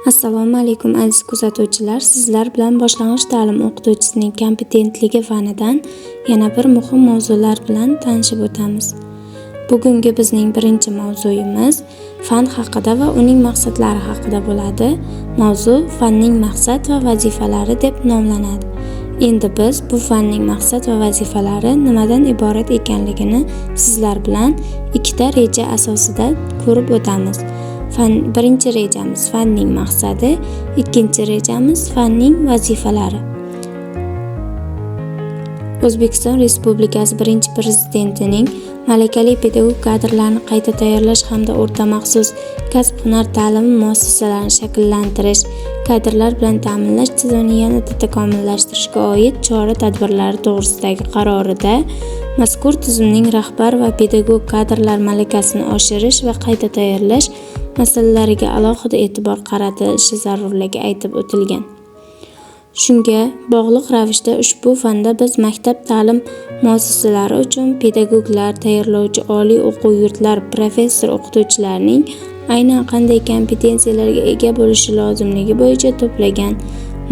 Assalomu alaykum, aziz kuzatuvchilar. Sizlar bilan boshlang'ich ta'lim o'qituvchisining kompetentligi fanidan yana bir muhim mavzular bilan tanishib o'tamiz. Bugungi bizning birinchi mavzuyimiz fan haqida va uning maqsadlari haqida bo'ladi. Mavzu fanning maqsad va vazifalari deb nomlanadi. Endi biz bu fanning maqsad va vazifalari nimadan iborat ekanligini sizlar bilan ikkita reja asosida ko'rib o'tamiz. Birinchi rejamiz fanning maqsadi, ikkinchi rejamiz fanning vazifalari. O'zbekiston Respublikasi Birinchi Prezidentining malakali pedagog kadrlarni qayta tayyorlash hamda o'rta maxsus kasb-hunar ta'limi muassasalarini shakllantirish, kadrlar bilan ta'minlash tizimini yanada takomillashtirishga oid chora-tadbirlari to'g'risidagi qarorida mazkur tizimning rahbar va pedagog kadrlar malakasini oshirish va qayta tayyorlash masalalariga alohida e'tibor qaratilishi zarurligi aytib o'tilgan. Shunga bog'liq ravishda ushbu fanda biz maktab ta'lim muassasalari uchun pedagoglar tayyorlovchi oliy o'quv yurtlar professor o'qituvchilarining aynan qanday kompetensiyalarga ega bo'lishi lozimligi bo'yicha to'plagan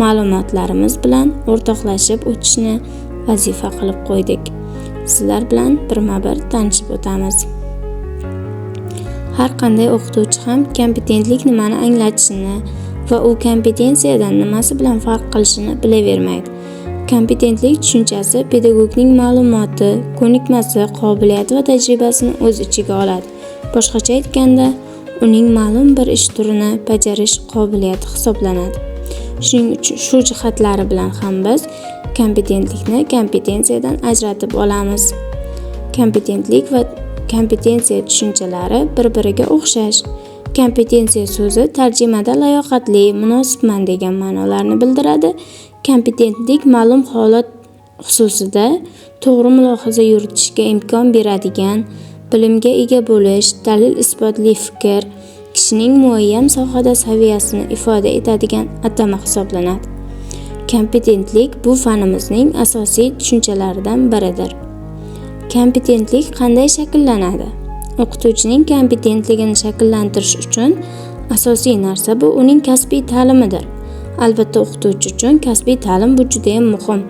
ma'lumotlarimiz bilan o'rtoqlashib o'tishni vazifa qilib qo'ydik. Sizlar bilan birma-bir tanishib o'tamiz. Har qanday o'qituvchi ham kompetentlik nimani anglatishini va u kompetensiyadan nimasi bilan farq qilishini bilavermaydi. Kompetentlik tushunchasi pedagogning ma'lumoti, ko'nikmasi, qobiliyati va tajribasini o'z ichiga oladi. Boshqacha aytganda, uning ma'lum bir ish turini bajarish qobiliyati hisoblanadi. Shuning uchun shu jihatlari bilan ham biz kompetentlikni kompetensiyadan ajratib olamiz. Kompetentlik va kompetensiya tushunchalari bir-biriga o'xshash. Kompetensiya so'zi tarjimada layoqatli, munosibman degan ma'nolarni bildiradi. Kompetentlik ma'lum holat xususida to'g'ri mulohaza yuritishga imkon beradigan, bilimga ega bo'lish, dalil isbotli fikr, kishining muayyan sohada saviyasini ifoda etadigan atama hisoblanadi. Kompetentlik bu fanimizning asosiy tushunchalaridan biridir. Kompetentlik qanday shakllanadi? O'qituvchining kompetentligini shakllantirish uchun asosiy narsa bu uning kasbiy ta'limidir. Albatta, o'qituvchi uchun kasbiy ta'lim bu juda ham muhim.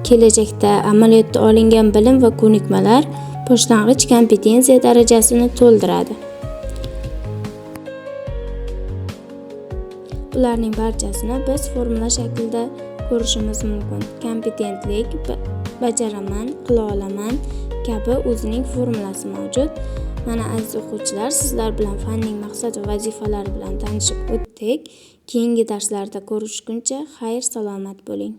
Kelajakda amaliyotda olingan bilim va ko'nikmalar boshlang'ich kompetensiya darajasini to'ldiradi. Bularning barchasini biz formula shaklida ko'rishimiz mumkin. Kompetentlik bajaraman, qila olaman kabi o'zining formulasi mavjud. Mana aziz o'quvchilar, sizlar bilan fanning maqsad va vazifalari bilan tanishib o'tdik. Keyingi darslarda ko'rishguncha xayr salomat bo'ling.